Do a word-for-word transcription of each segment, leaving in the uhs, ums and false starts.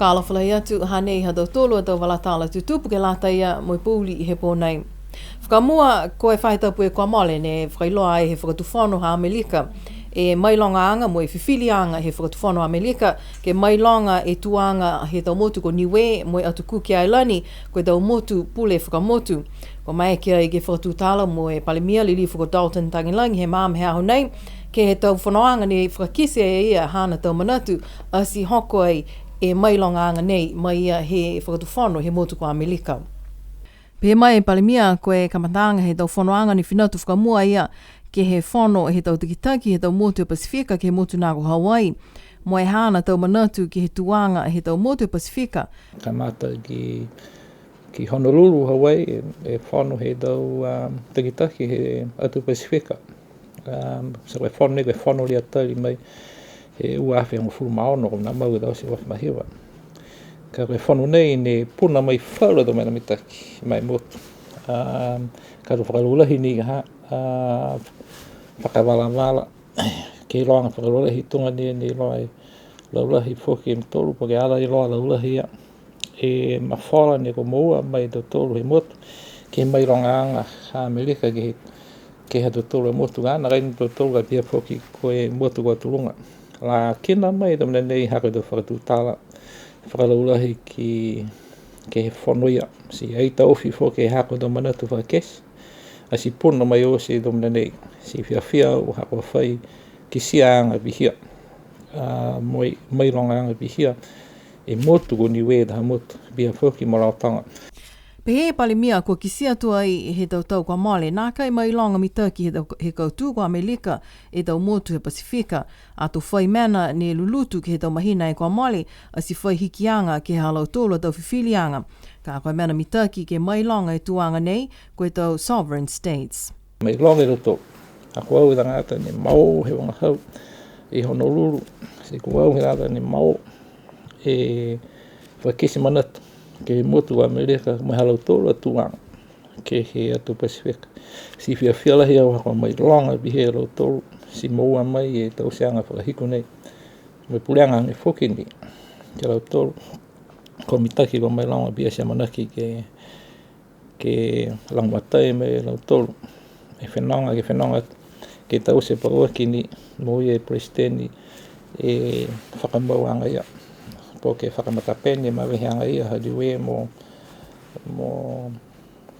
Fakaalofa lahi atu, hanei ha tautolu a tau vala tala tutupu ke lata ia mo e pouli he pō nei. Fakamua, ko e faahi tapu kua mole ne fakailoa ai he Fakatufono ha Amelika e mailogaaga mo e fifiliaga he Fakatufono Amelika ke mailoga e tuaga he tau motu ko Niue mo e Atu Kuki Ailani, ko e tau motu pule fakamotu. Kua maeke ai ke fakatutala mo e Palemia Lilifu ko Dalton Tagelagi he magaaho nei, ke he tau fonoaga ne fakakite e ia haana tau manatu, ati hoko ai e mailogaaga nei mai ia he Fakatufono he motu ko Amelika. Pehē mai e Palemia ko e kamataaga he tau fonoaga ne fina atu fakamua ia ke he fono he tau takitaki he tau motu he Pasifika ke he motu na ko Hawaii. Mo e haana tau manatu ke he tuaga he tau motu he Pasifika. Kamata ki, ki Honolulu, Hawaii, e, e fono he tau, um, takitaki he atu Pasifika. Um, so ko e fono nei, ko e fono lea tali mai he ua afe hogofulu ma ono, ko e mena mau e tau ua afe ma hiva. Ka ko e fono nei ne puna mai falu a tau mena mitaki ma e motu. Um, ka to fakalaulahi ni ha, uh, fakavalavala, ke iloa fakalaulahi tuga ni, ne iloa e laulahi foki e mutolu, po ke ala iloa laulahi ia. E mafola ne kua moua mai e tautolu he motu, ke he mailogaaga ha Amelika ke he, ke he ha tautolu a motu, ka nākai ni tautolu ka pihia foki ko e motu ko Atu Luga. Lakina mai e tau mena nei ha ko e tau fakatutala fakalaulahi ki, ke he fono ia. Ti ai taofi foki ha ko e tau manatu fakakite. Ati puna mai oti e tau mena nei. Ti fiafia au ha kua fai kitiaaga pihia, a, mo e mailogaaga pihia e motu ko Niue, taha motu pihia foki mo Rarotonga. Pehē e Palemia kua kitia atu ai he tau tau kua mole, nākai mailoga mitaki he tau, he kautū ko Amelika e tau motu he Pasifika. Ato fai mena ne lulutu ke he tau mahina e kua mole, ati fai hikiaga ke he ha lautolu a tau fifiliaga. Ka ko e mena mitaki ke mailoga e tuaga nei, ko e tau sovereign states. Mailoga e lautolu. Ha ko au e tagata ne ma o he vagahau i Honolulu, ti ko au he tagata ne ma o e fakakite manatu ke he motu ko Amelika mo e ha lautolu a tuaga ke he atu Pasifika. Ti fiafia lahi au ha kua mailoga pihia e lautolu, ti moua mai e tauteaga fakahiku nei. Mo e puleaga age foki ni, ke he lautolu, kua mitaki kua mailoga pihia ti amanaki ke, ke lagomatai mai e lautolu e fenoga, ke fenoga ke taute pauaki ni mo ia e Peresiteni e fakamauaga ia, po ke fakamatapeni e maveheaga ia ha Niue mo, mo,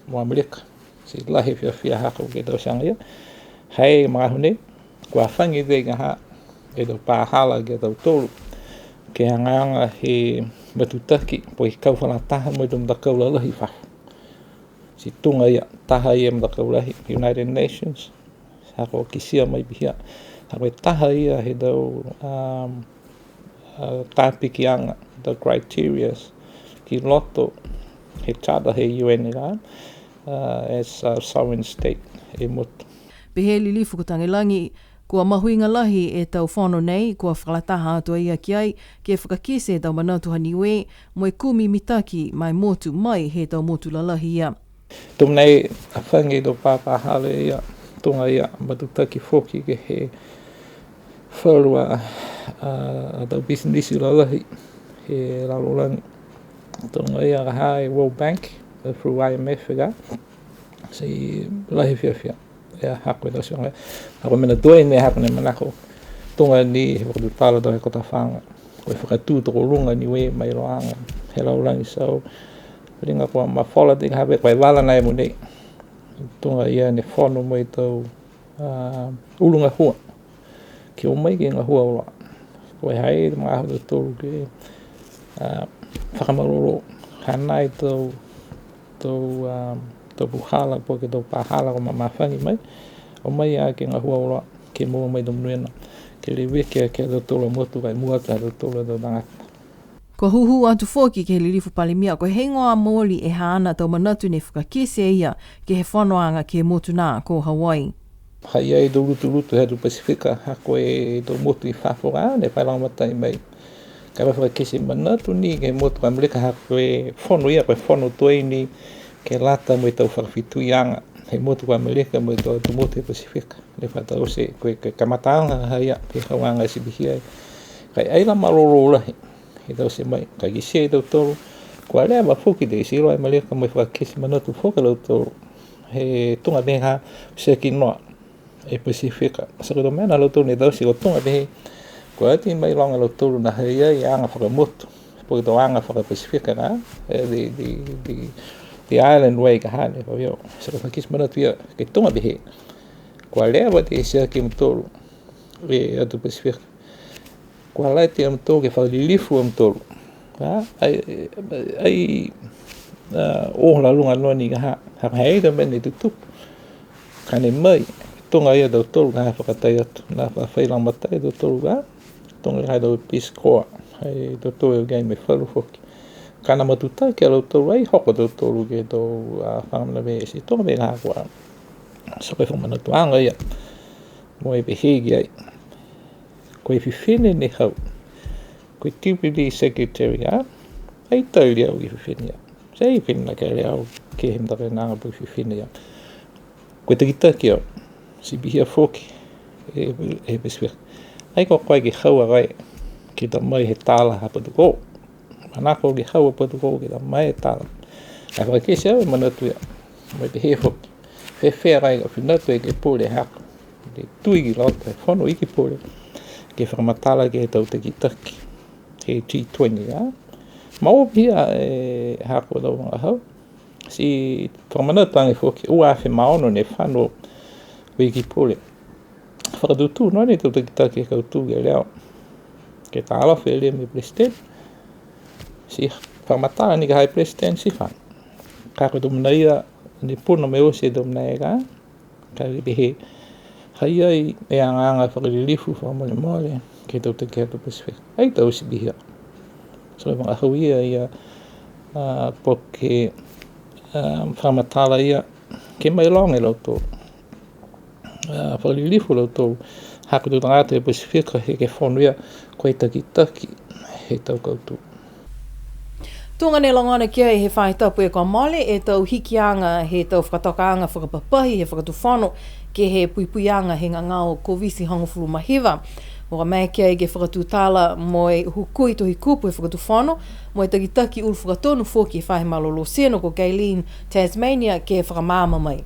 mo Amelika. Ti lahi e fiafia haaku ke he tauteaga ia. He magaaho nei, kua hafagi vei ha e tau pāhala ke he tautolu, ke he hagahaga he matutaki, po ke kau fakalataha mo e tau matakau lalahi i fafo. Ti tuga ia, taha ia e matakau lahi, United Nations, ha kua kitia mai pihia, ha ko e taha ia he tau, um, uh, tapikiaga, the criterias, ki loto he charter he U N ka, uh, as a sovereign state, e motu. Pehē e Lilifu ko Tagelagi, kua mahuiga lahi e tau fono nei, kua fakalataha atu a ia ki ai, ke fakakite e tau manatu ha Niue, mo e kumi mitaki ma e motu mai he tau motu lalahi ia. Tuga nei, hafagi e tau pāpāhala ia, tuga ia, matutaki foki ke he falu a, a, a tau pisinisi lalahi he lalolagi. Tuga ia ka ha e World Bank, through I M F ka. Ti lahi e fiafia. Ia, haaku e tauteaga. Ha ko e mena tuai ni haaku ne manako. Tuga ni he fakatutala tau he kotofaaga. Ko e fakatū tokoluga Niue mailoga he lalolagi sau. Liga kua mafola ti ka ha vei, ko e vala nai mo nei. Tuga ia ne fono mo e tau, a, ulu gahua. Ke o mai ke gahua auloa. Ko e ha i ai e magaaho ha tautolu ke, a, fakamalolō. Ha nai tau, tau, a, tau puhala, po ke tau pāhala kua mamafagi mai. O mai a ke gahua auloa, ke moua mai e tau monuina. Ke leveki aki e ha tautolu a motu, ka e mua atu ha tautolu a tau tagata. Kua hūhū atu foki ke he Lilifu Palemia, ko e heigoa mooli e haana tau manatu ne fakakite e ia ke he fonoaga ke he motu nā ko Hawaii. Ha i ai e tau lutulutu he atu Pasifika, ha ko e tau motu i fafo ka ne fai lagomatai mai. Ka e fakakite manatu ni ke he motu ko Amelika ha ko e fono ia, ko e fono tuai ni ke lata mo e tau fakafetuiaga he motu ko Amelika mo e tau atu motu he Pasifika. Ne fa taute, ko e, ko e kamataaga ha ia, ke he hauaga ti pihia. Ka e ai la malolō lahi. He taute mai, ka kitia e tautolu, kua leva foki ti iloa e Amelika mo e fakakite manatu foki a lautolu he tuga pehē ka, tiaki noa e Pasifika. Ti ko e tau mena a lautolu ne taute ko e tuga pehē, kua ati mailoga e lautolu ne ha ha i ai e aga fakamotu, po ke tau aga faka-Pasifika ka, e, the, the, the, the island way ka hane, ko ia, ti ko e fakakite manatu ia, ke tuga pehē, kua leva ti tiaki a mautolu e atu Pasifika. Kua leva ti a mautolu ke fakalilifu a mautolu. Ha, ai, ai, a, o la luga noa ni ka ha, ha, ha, e tau mena ne tutupu. Ka ne mai, tuga ia a tautolu ka ha fakatai atu, ne fa fai lagomatai a tautolu ka, tuga ia ha tau Peace Corps, ha tautolu e gei mo e falu foki. Ka ne matutaki a lautolu ai hoko a tautolu ke he tau, a, faamanatu vahā, ti tuga pehē ka ha kua. Ti ko e fakamanatuaga ia. Mo e pehē ki ai. Ko e fifine ne hau. Ko e Deputy Secretary ia. Ai tali au ke he fifine ia. Ti ai fifine nākai tali au ke he matakainaga po ke fifine ia. Ko e takitaki au. Ti pihia foki e, e Pasifika. Ai ko koe ke hau a koe. Ke ta mai he tala ha Patukou. Manako ke hau a Patukou ke ta mai he tala. Ai fakakite au e manatu ia. Mo e pehē foki. Fēfē a koe ka fina atu e Ekepule haaku. Ke tui ki loto he Fono Ekepule. Ke fakamatala ke he tau takitaki. He G twenty ia. Mau pihia e haaku a tau vagahau. Ti fakamanatu age foki, ua afe ma ono ne fano e Ekepule. Fakatūtū noa ni e tau takitaki he kautū ke leo. Ke talafi e leo mo e President. Ti fakamatala ni ka ha e President ti fano. Ka ko e tau mena ia, ne puna mo e oti e tau mena ia ka. Ka e pehē, ha i ai e agaaga fakalilifu fakamolemole ke he tau takitaki Pasifika. Ai taute pihia. Ti ko e vagahau ia, ia, a, po ke, a, fakamatala ia, ke mailoga e lautolu. A, fakalilifu a lautolu. Ha ko e tau tagata he Pasifika he ke fono ia, ko e takitaki he tau kautū. Tuga ne logona ki ai he faahi tapu kua mole e tau hikiaga he tau fakatokaaga fakapapahi he Fakatufono ke he puipuiaga he gagao Koviti hogofulu ma hiva. Kua maeke ai ke fakatutala mo e hukui tohi kupu he Fakatufono, mo e takitaki ulu fakatonu foki he faahi malolō tino ko Gaylene Tasmania ke fakamaama mai.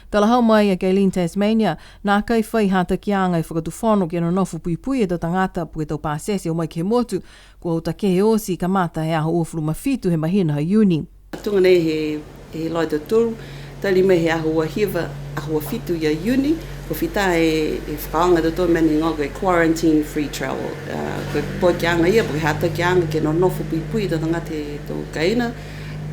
Talahau mai a Gaylene Tasmania, nākai fai hatakiaga e Fakatufono ke nonofo puipui e tau tagata po ke tau pasese o mai ke he motu, kua uta kehe oti kamata he aho uafulu ma fitu he mahina ha Iuni. Tuga nei he, he iloa e tautolu, tali mai he aho ua hiva, aho ua fitu ia Iuni, kua fita e, e fakaaoga e tautolu mena ne higoa ko e quarantine free travel. A, ko e poakiaga ia, po ke hatakiaga ke nonofo puipui e tau tagata he tau kaina,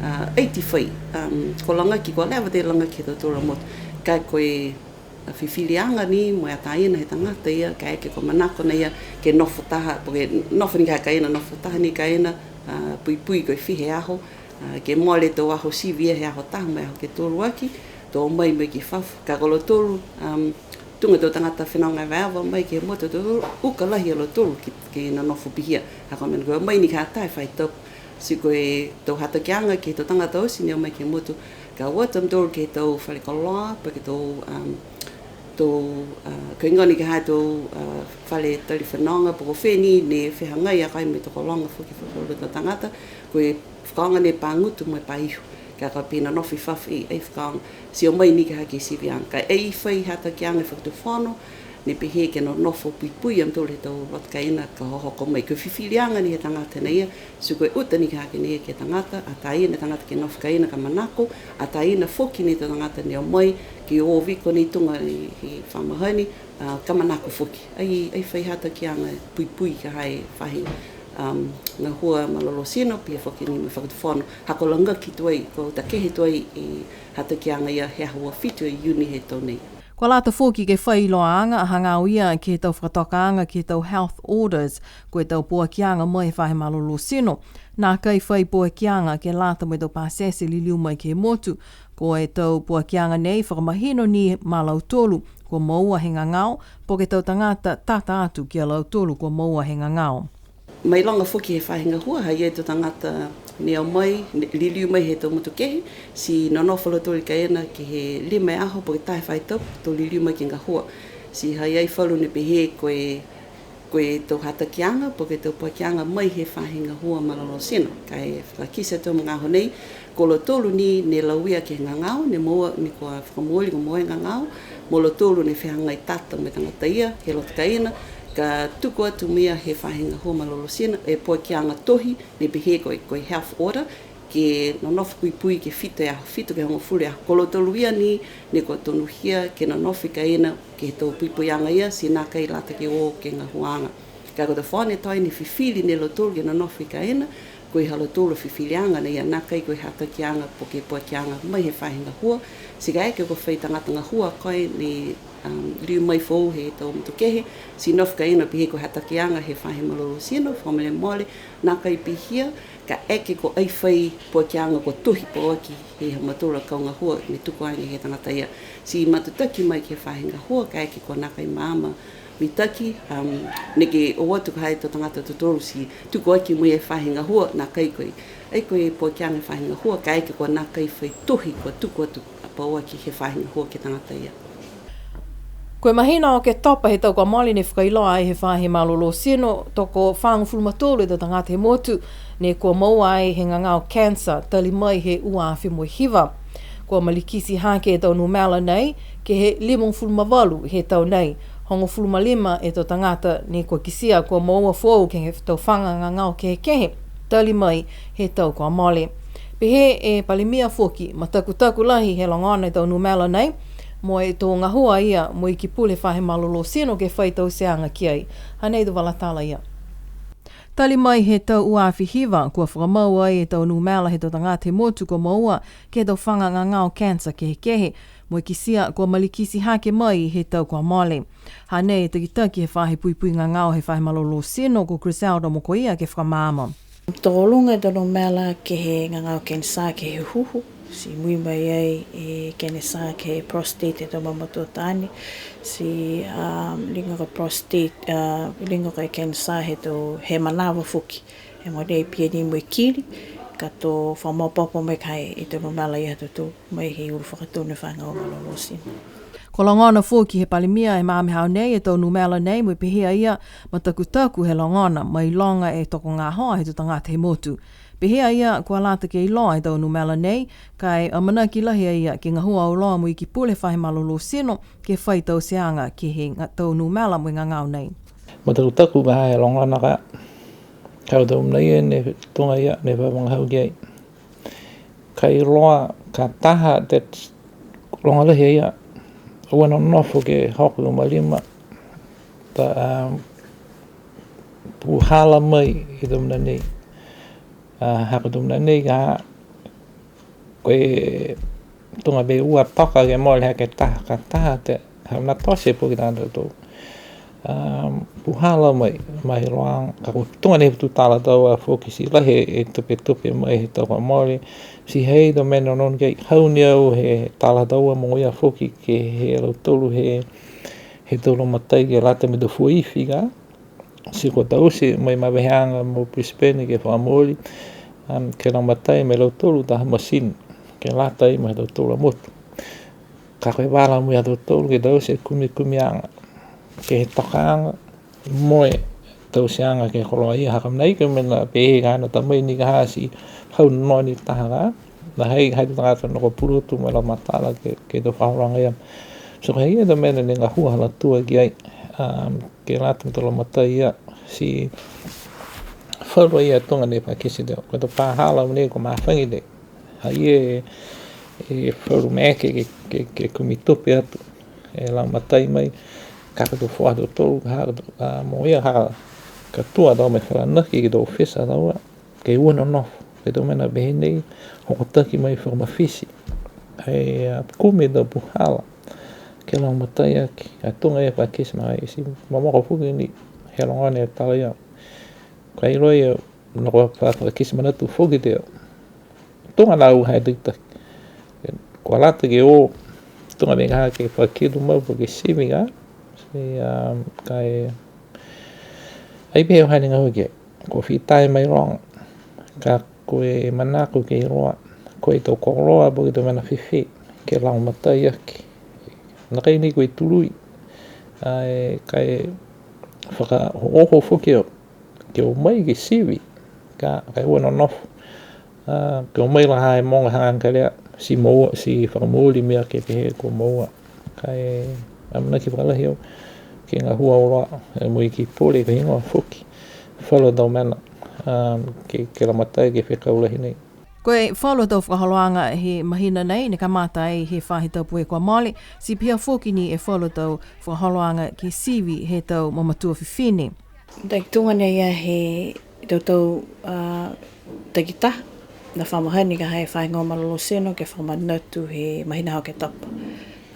a, ai ti fai. Um, kua lagaki, kua leva ti lagaki he tautolu a motu. Ka ko e, a, fifiliaga ni mo e ataina he tagata ia, kaeke kua manako ni a ia ke nofo taha, po ke nofo ni ka kaina, nofo taha ni kaina, a, puipui ko e fiha e aho, a, ke mole e tau aho sivi ia he aho taha mo e aho ke tolu aki, to o mai mai ki fafo. Ka ko lautolu, um, tuga e tau tagata fenoga evaeva mai ke he motu, to uka lahi a lautolu ke, ke nonofo pihia. Ha ko e mena ko e o mai ni ka ha taha e faahi tapu. Ti ko e tau hatakiaga ke he tau tagata oti ne o mai ke he motu, ka o atu a mautolu ke he tau fale koloa, po ke tau, um, tau, uh, ko e heigoa ni ka ha tau, uh, fale tali fenoga, po ko fē ni ne fehagai a koe mo e tokologa foki falu tau tagata, ko e fakaaoga ni e pā gutu mo e pā ihu. Ka ko e pihia nonofo i fafo ai e fakaaoga. Ti o mai ni ka ha ke siviaga. Ka e fai hatakiaga e Fakatufono, ne pehē ke nonofo puipui a mautolu he tau loto kaina ka hohoko mai. Ko e fifiliaga ni he tagata nei ia, ti ko e uta ni ka ha ke nei ke he tagata, ataina e tagata ke nofo kaina ka manako, ataina foki ni e tau tagata ne o mai, ke o viko ni tuga he fa mahani, a, ka manako foki. Ai, ai fai hatakiaga puipui ka ha e faahi, um, gahua malolō tino, pihia foki ni mo e Fakatufono, ha kua lagaki tuai, kua uta kehe tuai e hatakiaga ia he aho ua fitu ia Iuni he tau nei. Kua lata foki ke fai iloaaga hagaao ia ke he tau fakatokaaga ke he tau health orders, ko e tau poakiaga mai he faahi malolō tino. Nākai fai poakiaga ke lata mo e tau pasese liliu mai ke he motu. Ko e tau poakiaga nei fakamahino ni ma lautolu kua moua he gagao, po ke tau tagata tata atu ki a lautolu kua moua he gagao. Mailoga foki he faahi gahua, ha i ai e tau tagata ne o mai, ne liliu mai he tau motu kehe, ti nonofo a lautolu i kaina ke he lima e aho, po ke taha e faahi tapu, to liliu mai ke gahua. Ti ha i ai falu ne pehē ko e Ko e tau hatakiaga, po ke tau poakiaga mai he faahi gahua malolō tino. Ka e fakakite atu mo e aho nei, ko lautolu ni ne lauia ke he gagao, ne moua, ne kua fakamooli kua moua e gagao, mo lautolu ne fehagai tata mo e tagata ia, he loto kaina, ka tuku atu mo ia he faahi gahua malolō tino, e poakiaga tohi, ne pehē ko e, ko e health order, ke nonofo puipui ke fitu e aho, fitu ke hogofulu e aho. Ko lautolu ia ni, ne kua tonuhia ke nonofo i kaina ke he tau puipuiaga ia, ti nākai lata ke o ke he gahuaaga. Ka ko e tau fone toe ne fifili ne lautolu ke nonofo i kaina, ko e ha lautolu a fifiliaga nei a nākai ko e hatakiaga po ke poakiaga mai he faahi gahua, ti kaeke kua fai tagata gahua ko e ne, um, liu mai foou he tau motu kehe, ti nofo kaina pehē ko e hatakiaga he faahi malolō tino, fakamolemole, nākai pihia, kaeke kua ai fai poakiaga kua tohi pauaki he ha mautolu a kau gahua ne tuku age he tagata ia. Ti matutaki mai ke he faahi gahua, kaeke kua nākai maama mitaki, um, neke o atu ka ha e tau tagata tautolu ti tuku aki mai e faahi gahua, nākai ko e. Ai ko e poakiaga he faahi gahua, kaeke kua nākai fai tohi kua tuku atu pauaki he faahi gahua ke he tagata ia. Ko e mahina Oketopa he tau kua mole ne fakailoa ai he faahi malolō tino, tokofagofulu ma tolu e tau tagata he motu, ne kua moua ai he gagao cancer, tali mai he ua afe mo e hiva. Kua malikiti hake e tau numela nei, ke he limagofulu ma valu he tau nei, hogofulu ma lima e tau tagata ne kua kitia kua moua foou ke he tau faga gagao kehekehe, tali mai he tau kua mole. Pehē e Palemia foki, matakutaku lahi he logona e tau numela nei, mo e to gahua a ia mo e Iki Pule Faahi Malolō Tino ke fai tauteaga ki ai. Hanei e tau vala tala ia. Tali mai he tau ua afe hiva, kua fakamau ai e tau numela he tau tagata he motu kua moua ke he tau faga gagao cancer kehekehe, mo e kitia kua malikiti hake mai he tau kua mole. Hanei e takitaki he faahi puipui gagao he Faahi Malolō Tino ko Griselda Mokoia ke fakamaama. Tokoluga e tau numela ke he gagao kenesa ke he huhu, ti mui mai ai e kenesa ke he prostate he tau mamatua taane, ti, um, liga ko e prostate, uh, liga ko e kenesa he tau, he manava foki, he mogonei pihia ni mo e kili, ka to fakamaopoopo mai ka e tau numela ia ha tautolu mai he ulu fakatonu he faahi gahua malolō tino. Kua logona foki he Palemia he magaaho nei e tau numela nei, mo e pehē a ia, matakutaku he logona, mailoga e tokogahoa he tau tagata he motu. Pehē a ia, kua lata ke iloa e tau numela nei, ka e amanaki lahi a ia ke gahua auloa mo e Iki Pule Faahi Malolō Tino, ke fai tauteaga ke he ga-, tau numela mo e gagao nei. Matakutaku ka e logona ka, ka e tau mena ia ne tuga ia ne fakagahua ki ai. Ka iloa, ka taha, te loga lahi a ia, ua nonofo ke hoko ma lima, ta, um, puhala mai e tau mena nei. A, ha ko e tau mena nei ka, ko e tuga pē ua toka ke mole hake taha, ka taha te, ha mena tote foki tautolu. Um, puhala mai, mai loga, ka ko e tuga nei he tutala taua foki ti lahi e tupetupe mai he tau kua mole, ti ha i ai e tau mena nonofo ke hau ni au he tala taua mo ia foki ke he lautolu he, he tau lagomatai ke lata mo e tau fua ifi ka, ti kua taute mai maveheaga mo Brisbane ke fakamooli, um, ke lagomatai mo e lautolu taha masini, ke lata ia mo e ha tautolu a motu. Ka ko e vala mo e ha tautolu ke taute e kumikumiaga, ke he tokaaga, mo e tauteaga ke he koloa ia ha ko e mena ia ko e mena pehē ka na tamai ni ka ha ti hau noa ni taha ka, na ha i ai, ha i ai e tau tagata ne kua pulotu mo e lagomatala ke, ke he tau fakaholoaga ia. So ko e ha i ai e tau mena ne gahua ha lautolu ki ai, um, ke lata mo e tau lagomatai ia, ti falu ia tuga ne fakakite, ko e tau pāhala mo e kua mafagi e, ha i ai e, e falu maeke ke, ke, ke kumi tupe atu, e lagomatai mai, ka ko e tau fua ha tautolu, ha, a, mo ia ha, ka tua tau mo e falanaki ke he tau ofisa taua, ke ua nonofo, ke he tau mena pehē nei, hokotaki mai fakamafiti. Ai, a, kumi e tau puhala, ke lagomatai aki, a tuga e fakakite mai, ti momoko foki ni, he logona e tala ia. Ka e iloa ia, ne kua fa-, fakakite manatu foki e au. Tuga na au ha e takitaki. Kua lata ke o, tuga mena ka ke fakakite mau po ke sivi ka. Ti, um, ka e, ai pehē au hane gahua ki ai. Kua fita e mailoga. Ka ko e manako ke iloa, ko e tau koloa po ke tau mena fēfē, ke lagomatai aki. Nākai ni ko e tului. Ai, ka e, fakaoho foki au ke o mai ke sivi, ka, ka e ua nonofo. A, ke o mai la ha e mogo hagahaga kelea, ti moua, ti fakamooli mena ke pehē kua moua. Ka e amanaki fakalahi au ke gahua auloa, e, mo e kipi pule ka e higoa foki. Falu tau mena, a, ke, ke lagomatai ke fekau lahi nei. Ko e falu tau fakaholoaga he mahina nei, ne kamata ai he faahi tapu kua mole, ti pihia foki ni e falu tau fakaholoaga ke sivi he tau mamatua fifine. Takituga nei ia he tau tau, a, takitaha, ne fa mahani ka ha e faahi gahua malolō tino ke fakamanatu he mahina ha Oketopa.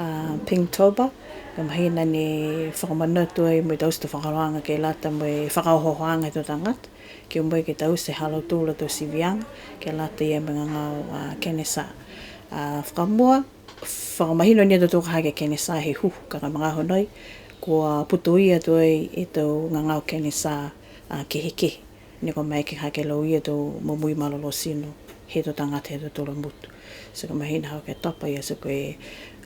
A, Pinktober, ko e mahina ne fakamanatu ai mo e taute e fakaholoaga ke lata mo e fakaohoohoaga he tau tagata, ke o mai ke taute ha lautolu a tau siviaga, ke lata ia mo e gagao, a, kenesa. A, fakamua, fakamahino ni a tautolu ka ha ke kenesa he huhu, ka ko e magaaho nei, kua putoia atu ai e tau gagao kenesa, a, kehekehe. Ne kua maeke ha ke lauia e tau momoui malolō tino he tau tagata he ha tautolu a motu. Ti ko e mahina ha Oketopa ia ti ko e,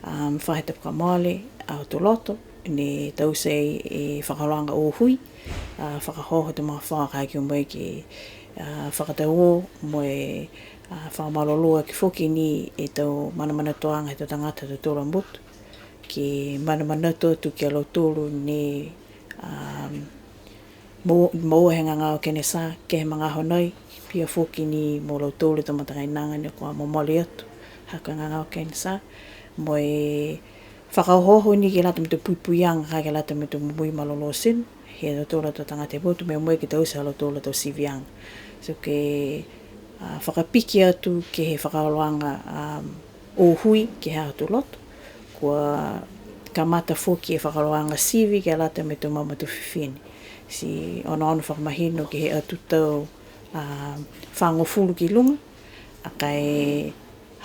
um, faahi tapu kua mole, Aho Tuloto, ne taute e fakaholoaga o hui, a, fakaohooho e tau magafaoa ka ke o mai ke, a, fakatau mo e, a, fakamalolō aki foki ni e tau manamanatuaga he tau tagata ha tautolu a motu. Ke manamanatu atu ki a lautolu ne, um, mo-, moua he gagao kenesa ke he magaaho nei, pihia foki ni mo lautolu e tau matakainaga ne kua momole atu ha ko e gagao kenesa, mo e fakaohooho ni ke lata mo e tau puipuiaga ka ke lata mo e tau momoui malolō tino he ha tautolu a tau tagata he motu, mo e mo e ke taute ha lautolu a tau siviaga. So ke, a, fakapiki atu ke he fakaholoaga, um, o hui ke he Aho Tuloto, kua kamata foki e fakaholoaga sivi ke lata mo e tau mamatua fifine. Ti onoono fakamahino ke he atu tau, a, fagofulu ki luga, a, ka e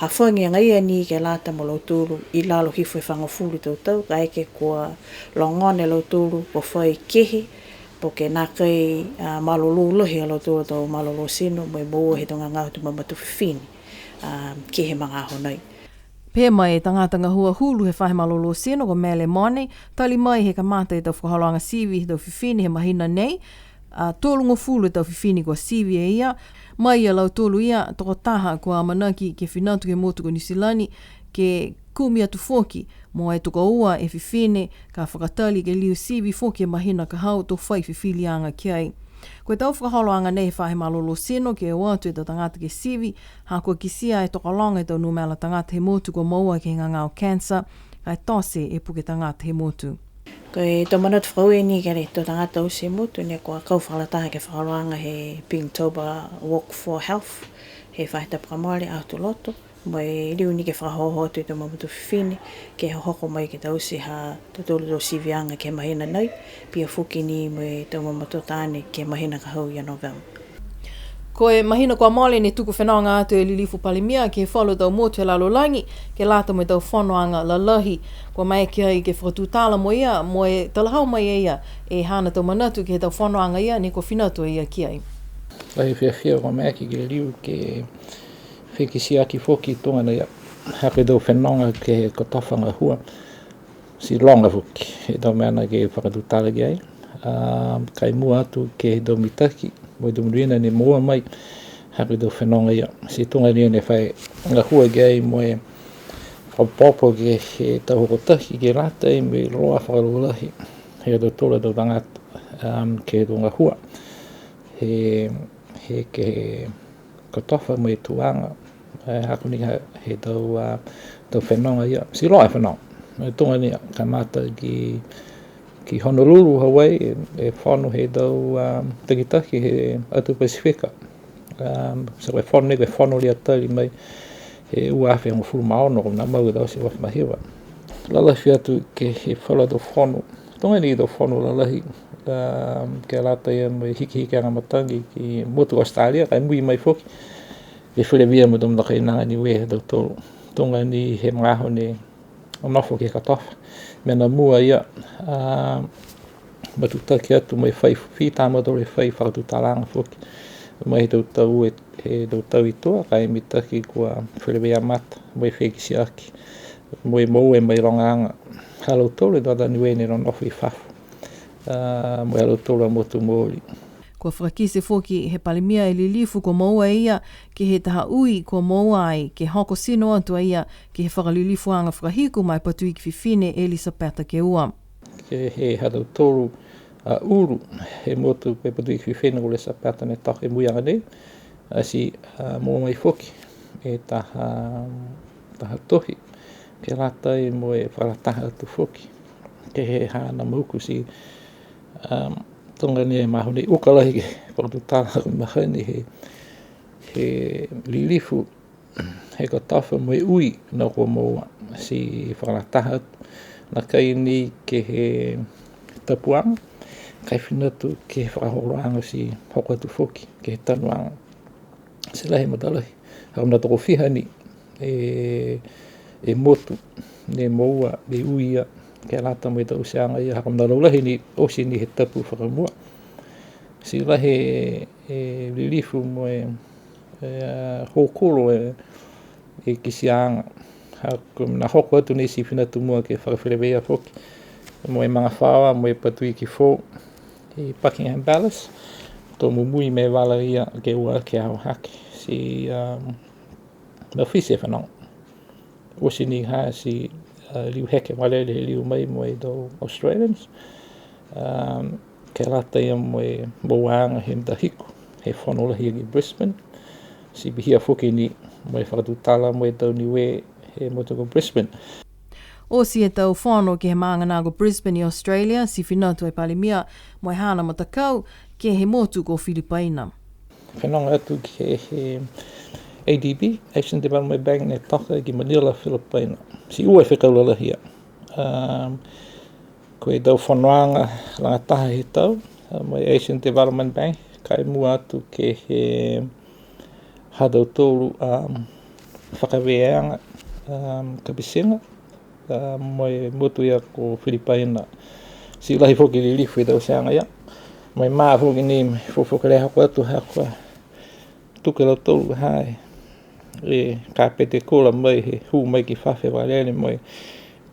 hafagi agaia ni ke lata mo lautolu i lalo hifo he fagofulu tau tau, kaeke kua logona e lautolu kua fai kehe, po ke nākai, a, malolō lahi a lautolu a tau malolō tino mo e moua he tau gagao he tau mamatua fifine, a, ke he magaaho nei. Pehē mai e tagata gahua hulu he faahi malolō tino ko Mele Mone, tali mai he kamata e tau fakaholoaga sivi he tau fifine he mahina nei, a, tolugofulu e tau fifine kua sivi e ia, mai ia lautolu ia tokotaha kua amanaki ke fina atu ke he motu ko Niu Silani, ke kumi atu foki mo e tokoua e fifine, ka fakatali ke liu sivi foki he mahina ka hau to fai fifiliaga ki ai. Ko e tau fakaholoaga nei he faahi malolō tino ke o atu e tau tagata ke sivi, ha kua kitia e tokologa e tau numela tagata he motu kua moua ke he gagao cancer, ka e tote e puke tagata he motu. Ko e tau manatu fakaaue ni ke he tau tagata oti he motu ne kua kau fakalataha ke he fakaholoaga he Pinktober Walk for Health, he faahi tapu kua mole Aho Tuloto, mo e liu ni ke fakaohooho atu e tau mamatua fifine, ke hohoko mai ke taute ha tautolu a tau siviaga ke he mahina nei, pihia foki ni mo e tau mamatua taane ke he mahina ka hau ia Novema. Ko e mahina kua mole ne tuku fenoga atu e Lilifu Palemia ke he falu tau motu he lalolagi, ke lata mo e tau fonoaga lalahi. Kua maeke ai ke fakatutala mo ia, mo e talahau mai e ia e haana tau manatu ke he tau fonoaga ia ne kua fina atu e ia ki ai. Lahi e fiafia kua maeke ke liu ke fekitiaki foki tuga ni ia, ha ko e tau fenoga ke he kotofa gahua. Ti loga foki e tau mena ke fakatutala ki ai. A, ka e mua atu ke he tau mitaki, mo e tau monuina ne moua mai, ha ko e tau fenoga ia. Ti tuga ni ne fai gahua ki ai mo e fakaopoopo ke he tau hokotaki ke lata mo e iloa fakalaulahi he ha tautolu a tau tagata, um, ke he tau gahua. He, he, ke he kotofa mo e tuaga, e, ha ko e ha, he tau, a, tau fenoga ia. Ti loa e fenoga. E tuga ni a, kamata ki, ki Honolulu, Hawaii, e, e fono he tau, a, takitaki he atu Pasifika. A, ti ko e fono nei, ko e fono lea tali mai he ua afe hogofulu ma ono, ko e nā mau e tau ti ua afe ma hiva. Lalafi atu ke he falu a tau fono. Tuga ni tau fono lalahi, a, ke lata ia mo e hikihikiaga matagi ki motu Australia, ka e mui mai foki. E feleveia mo e tau matakainaga Niue ha tautolu. Tuga ni he magaaho ne nofo ke he kotofa. Mena mua ia, a, matutaki atu mo e fai fita mo e tau fai fakatutalaaga foki. Mai he tau tau e, he tau tau i tua, ka e mitaki kua feleveia mata, mo e fekitiaki, mo e moua e mailogaaga ha lautolu e tau tagata Niue ne nonofo i fafo. a, mo e ha lautolu a motu mooli. Kua fakakite foki he Palemia e lilifu kua moua e ia ke he taha ui kua moua ai, ke hoko tino atu a ia ke he fakalilifuaga fakahiku ma e Patuiki Fifine Elisapeta ke ua. Ke he ha tautolu a ulu he motu ko e Patuiki Fifine ko Elisapeta ne toka he muiaga nei, a, ti, a, moua mai foki e taha, taha tohi ke lata mo e fakalataha atu foki ke he haana mauku ti, a, tuga ni e mahani uka lahi ke fakatutala mahani he, he lilifu he kotofa mo e ui ne kua moua, ti fakalataha atu nākai ni ke he tapuaga, ka e fina atu ke he fakaholoaga ti hoko atu foki ke he tanuaga. Ti lahi e matalahi, ha ko e mena tokofiha ni e, e motu ne moua e ui ia, ke lata mo e tauteaga ia, ha ko e mena laulahi ni oti ni he tapu fakamua. Ti lahi e, e lilifu mo e, e, a, hokulo e, e kitiaaga. Ha ko e mena hoko atu nei ti fina atu mua ke fakafeleveia foki mo e magafaoa mo e Patuiki Foou i Buckingham Palace, to mumui mo e vala ia ke ua ke aho hake. Ti, um, mafiti e fenoga. Oti ni ha ti, uh, liu heke malele he liu mai mo e tau Australians. Um, ke lata ia mo e mouaaga he matahiku he fono lahi ki Brisbane. Ti pihia foki ni mo e fakatutala mo e tau Niue he motu ko Brisbane. Oti e tau fono ke he maaga na ko Brisbane i Australia, ti fina atu e Palemia mo e haana matakau ke he motu ko Filipaina. Fenoga atu ke he A D B, Asian Development Bank, ne toka ki Manila, Filipaina. Ti ua e fekau lalahi ia. Um, ko e tau fonoaga lagataha he tau, uh, mo e Asian Development Bank, ka e mua atu ke he ha tautolu, um, fakavēaga, um, kapitiga, um, mo e motu ia ko Filipaina. Ti lahi foki e lilifu he tauteaga ia. Mo e mā foki ni, mo e fuafua kelea hoko atu ha kua tuku e lautolu ha e kapete kula mai he hū mai ki fafo e vakalele mo e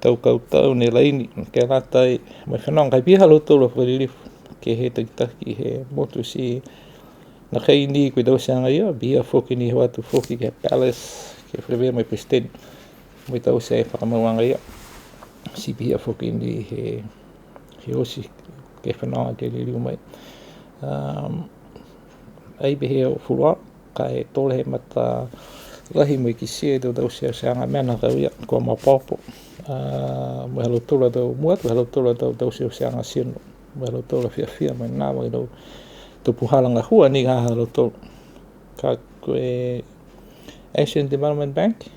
tau kautau ne laini, ke lata mo e fenoga, ka e pihia ha lautolu a fakalilifu ke he takitaki he motu ti nākai ni ko e tauteaga ia, pihia foki ni he o atu foki ke he Palace, ke feleveia mo e Peresitene, mo e taute e fakamauaga ia. Ti pihia foki ni he, he oti ke fenoga ke liliu mai. Um, ai pehē e fuluola, ka e tole he matalahi mo e kitia e tau tauteaga mena kau ia, kua maopoopo. A, mo e ha lautolu a tau mua atu, ha lautolu a tau tauteaga tino, mo e ha lautolu a fiafia, mo e nā, mo e tau, tau puhala gahua ni ha lautolu. Ka ko e Asian Development Bank,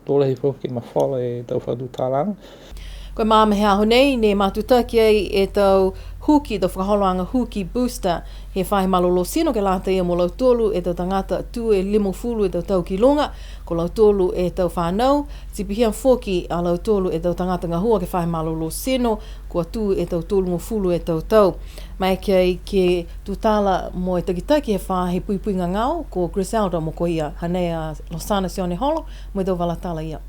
to lahi foki mafola e tau fakatutalaga. Ko e magaaho he aho nei, ne matutaki ai e tau huki, tau fakaholoaga huki booster, he faahi malolō tino ke lata ia mo lautolu e tau tagata tū e limagofulu e tau tau ki luga, ko lautolu e tau fānau, ti pihia foki a lautolu e tau tagata gahua ke he faahi malolō tino, kua tū e tau tolugofulu e tau tau. Maeke ai ke tutala mo e takitaki he faahi puipui gagao, ko Griselda Mokoia, hanei a Losana Sioneholo, mo e tau vala tala ia.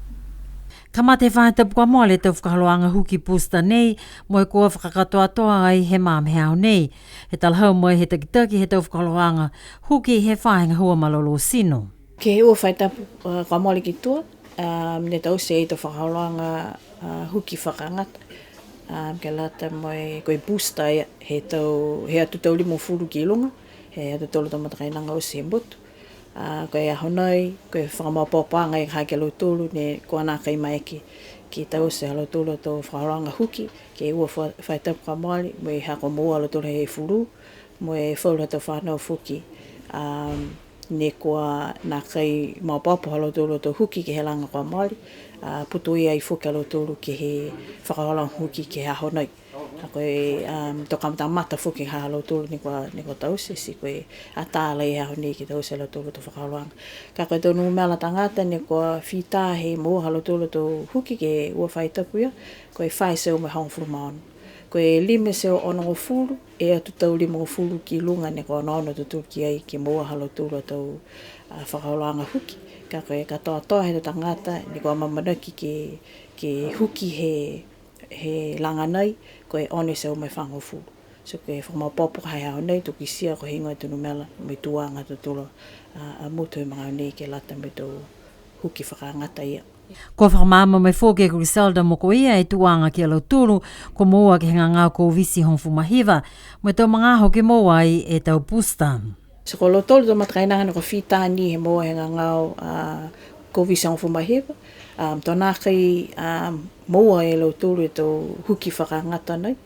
Kamata he faahi tapu kua mole e tau fakaholoaga huki booster nei, mo e kua fakakatoatoa ai he magaaho he aho nei. He talahau mai he takitaki he tau fakaholoaga huki he faahi gahua malolō tino. Ke he ua faahi tapu, a, kua mole ki tua, a, ne taute e tau fakaholoaga, a, huki fakagata. A, ke lata mo e, ko e booster ia, he tau, he atu tau limagofulu ki luga, he atu tau tau matakainaga oti he motu. A, ko e aho nei, ko e fakamaopoopoaga ia ha ko lautolu ne kua nākai maeke ke taute ha lautolu a tau fakaholoaga huki, ke he ua fa-, faahi tapu kua mole, mo e ha kua moua a lautolu he fulū, mo e falu ha tau fānau foki. A, ne kua nākai maopoopo ha lautolu a tau huki ke he laaga kua mole, a, putoia ai foki a lautolu ke he fakaholoaga huki ke he aho nei. A, ko e, um, to kamatamata foki ha lautolu ne kua, ne kua taute, ti ko e atā lahi he aho nei ke taute ha lautolu a tau fakaholoaga. Ka ko e tau numela tagata ne kua fita he moua ha lautolu a tau huki ke he ua faahi tapu ia, ko e fā e teau mo e hogofulu ma ono. Ko e lima e teau onogofulu, e atu tau limagofulu ki luga ne kua onoono a tautolu ki ai ke moua ha lautolu a tau, a, fakaholoaga huki. Ka ko e katoatoa he tau tagata ne kua amaamanaki ke, ke huki he, He laga nei, ko e ono e teau mo e fagofulu. So ko e fakamaopoopo he aho nei, to kitia ko e heigoa e tau numela mo e tuaga ha tautolu a, a motu he magaaho nei ke lata mo e tau huki fakagata ia. Kua fakamaama mai foki e Griselda Mokoia e tuaga ki a lautolu kua moua ke he gagao Koviti hogofulu ma hiva, mo e tau magaaho ke moua ai e tau booster. So ko lautolu tau matakainaga ne kua fita ni he moua he gagao, a, Koviti hogofulu ma hiva, a, to nākai, a, moua e lautolu e tau huki fakagata nei,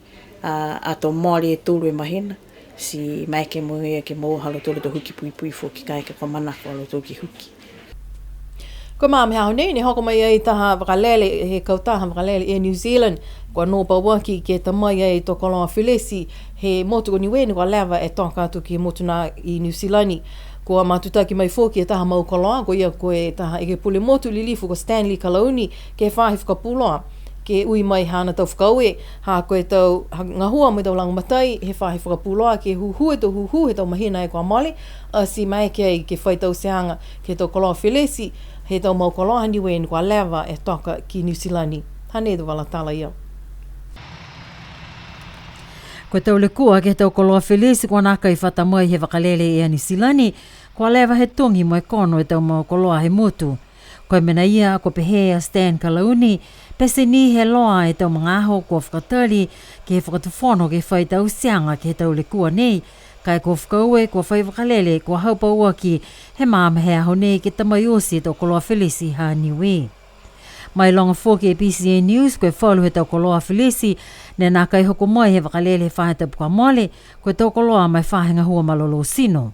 a, ato mole e tolu e mahina, ti maeke mo ia ke moua ha lautolu tau huki puipui foki kaeke kua manako a lautolu ke huki. Ko e magaaho he aho nei, ne hoko mai ai taha vakalele, he kautaha vakalele Air New Zealand, kua nō pauaki ke ta mai ai e tau koloa felesi he motu ko Niue ne kua leva e toka atu ke he motu nā i Niu Silani. Kua matutaki mai foki e taha mau koloa, ko ia ko e taha ekepule motu lilifu ko Stanley Kalauni, ke he faahi fakapuloa, ke ui mai haana tau fakaaue, ha ko e tau, ha, gahua mo e tau lagomatai he faahi fakapuloa, ke hūhū e tau hūhū he tau mahina e kua mole, ati maeke ai ke fai tauteaga ke he tau koloa felesi he tau mau koloa ha Niue ne kua leva e toka ki Niu Silani. Hanei e tau vala tala ia. Ko e tau lekua ke he tau koloa felesi kua nākai fata mai he vakalele Air New Zealand, kua leva he togi mo e kono e tau mau koloa he motu. Ko e mena ia, kua pehē a Stan Kalauni, pete ni he loa e tau magaaho kua fakatali ke he fakatufono ke fai tauteaga ke he tau lekua nei, ka e kua fakaaue, kua fai vakalele, kua hau pauaki he magaaho he aho nei ke ta mai oti e tau koloa felesi ha Niue. Mailoga foki e BCN News, ko e falu he tau koloa felesi ne nākai hoko mai he vakalele he faahi tapu kua mole, ko e tau koloa ma e faahi gahua malolō tino.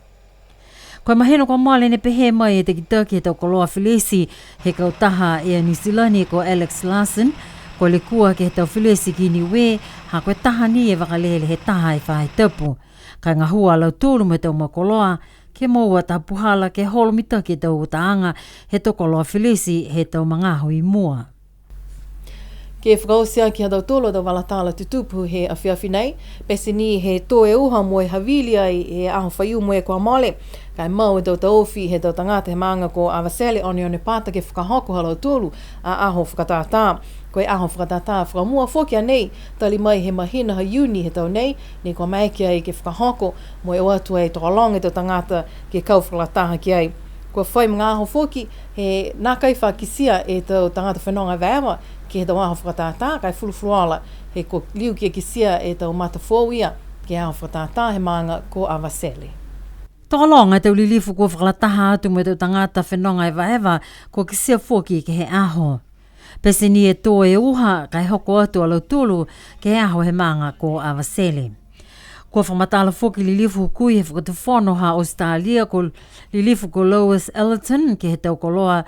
Ko e mahina kua mole ne pehē mai e takitaki he tau koloa felesi he kautaha Air New Zealand ko Alex Larson, kua lekua ke he tau felesi ki Niue, ha ko e taha ni e vakalele he taha e faahi tapu. Ka e gahua a lautolu mo e tau mau koloa, ke moua taha puhala ke holo mitaki e tau utaaga he tau koloa felesi he tau magaaho i mua. Ke fakaoti aki ha tautolu a tau vala tala tutupu he afiafi nei, pete ni he tō e uha mo e havili ai he aho Faiumu e kua mole, ka e mau e tau taofi he tau tagata he maaga ko Avatele Oneonepata ke fakahoko ha lautolu a aho fakatātā. Ko e aho fakatātā fakamua foki a nei, tali mai he mahina ha Iuni he tau nei, ne kua maeke ai ke fakahoko, mo e o atu ai e tokologa e tau tagata ke kau fakalataha ki ai. Kua fai magaaho foki, he nākai fa kitia e tau tagata fenoga evaeva ke he tau aho fakatātā, ka e fulufuluola, he kua liu ke kitia e tau mata foou ia ke he aho fakatātā he maaga ko Avatele. Tokologa e tau lilifu kua fakalataha atu mo e tau tagata fenoga evaeva, kua kitia foki ke he aho. Pete ni e tō e uha, ka e hoko atu a lautolu ke he aho he maaga ko Avatele. Kua fakamatala foki lilifu hukui he fakatufono ha Australia ko lilifu ko Lois Ellerton ke he tau koloa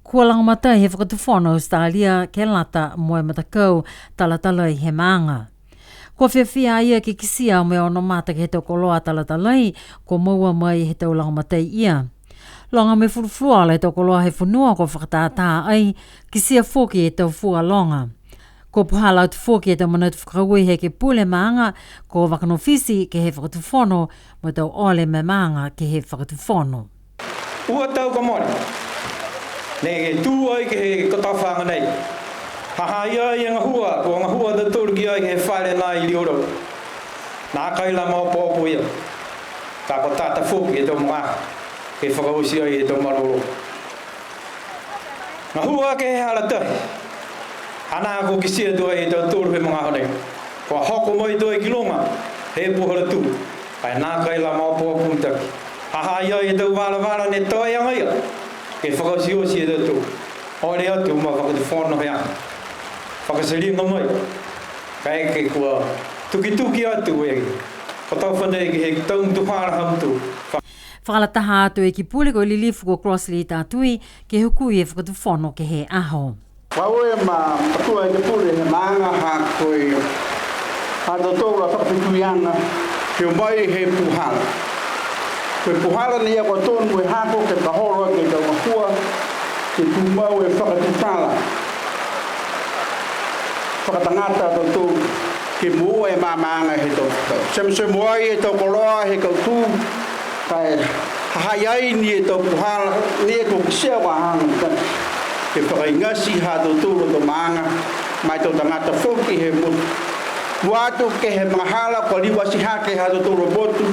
kua lagomatai he fakatufono Australia ke lata mo e matakau talatalai he maaga. Kua fiafia a ia ke kitia mo e ono mata ke he tau koloa talatalai, kua moua mai he tau lagomatai ia. Loga mo e fulufuluola he tau koloa he fonua kua fakatātā ai, kitia foki e tau fua loga. Kua puhala atu foki e tau manatu fakaaue he ekepule maaga ko Vakanofiti ke he fakatufono, mo e tau ole ma e maaga ke he fakatufono. Ua tau kua mole, ne tū ai ke he kotofaaga nei. Ha ha i ai e gahua, kua gahua a tautolu ki ai ke he fale nā i Liuloa. Nākai la maopoopo ia. Ka kua tata foki e tau magaaho, ke fakaoti ai e tau malolō. Gahua ke he hala tahi. Hanā kua kitia tuai e tautolu he magaaho nei. Kua hoko mai tuai ki luga, he puhala tū. Ka e nākai la maopoopo mitaki. Ha ha i ai e tau valavala ne toe agaia. Ke fakaotioti e tautolu. Ole atu ma fakatufono he aho. Fakasaliga mai. Kaeke kua tukituki atu e. Kua tau fanei ke he tau mutuhala ha mutu. Fa- Fakalataha atu e ekepule ko e lilifu ko Crossley Tatui, ke hukui e fakatufono ke he aho. Fakaaue ma matua ekepule he maaga ha ko e ha tautolu a fakafetuiaga, ke o mai he puhala. Ko e puhala nei a kua tonu e hako ke fakaholo ke he tau gahua, ke tumau e fakatutala fakatagata a tautolu, ke moua e maamaaga he tau tau. Sema sema ai e tau koloa he kautū, ka e ha ha i ai ni e tau puhala, ni e tau kitia kua haga mitaki. Ke fakaigati ha tautolu a tau maaga, ma e tau tagata foki he motu. Mua atu ke he magahala kua liu ati hake ha tautolu a motu,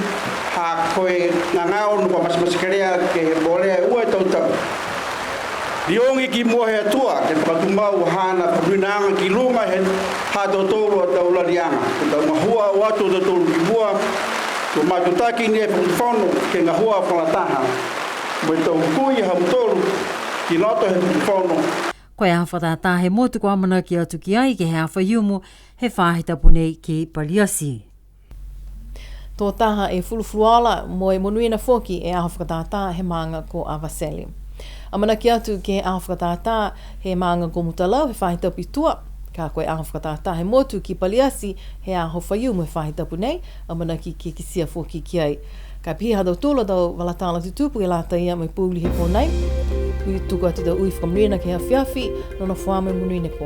ha ko e gagao ne kua matematekelea ke he molea e ua e tau tau. Liogi ki mua he Atua ke fakatumau haana fakamonuinaaga ki luga he ha tautolu a tau laliaga. Ke tau gahua o atu a tautolu ki mua, kua matutaki ni e Fakatufono ke gahua fakalataha mo e tau hukui ha mutolu ki loto he Fakatufono. Ko e aho fakatātā he motu kua amanaki atu ki ai ke he aho Faiumu he faahi tapu nei ki Paliati. Tō taha e fulufuluola mo e monuina foki e aho fakatātā he maaga ko Avatele. Amanaki atu ke he aho fakatātā he maaga ko Mutalau he faahi tapu i tua, ka ko e aho fakatātā he motu ki Paliati he aho Faiumu he faahi tapu nei, amanaki ke kitia foki ki ai. Ka pihia ha tautolu a tau vala tala tutupu ke lata ia mo e pouli he pō nei. Ui tuku atu tau ui fakamonuina ke he afiafi, nonofo ā mo e monuina e pō.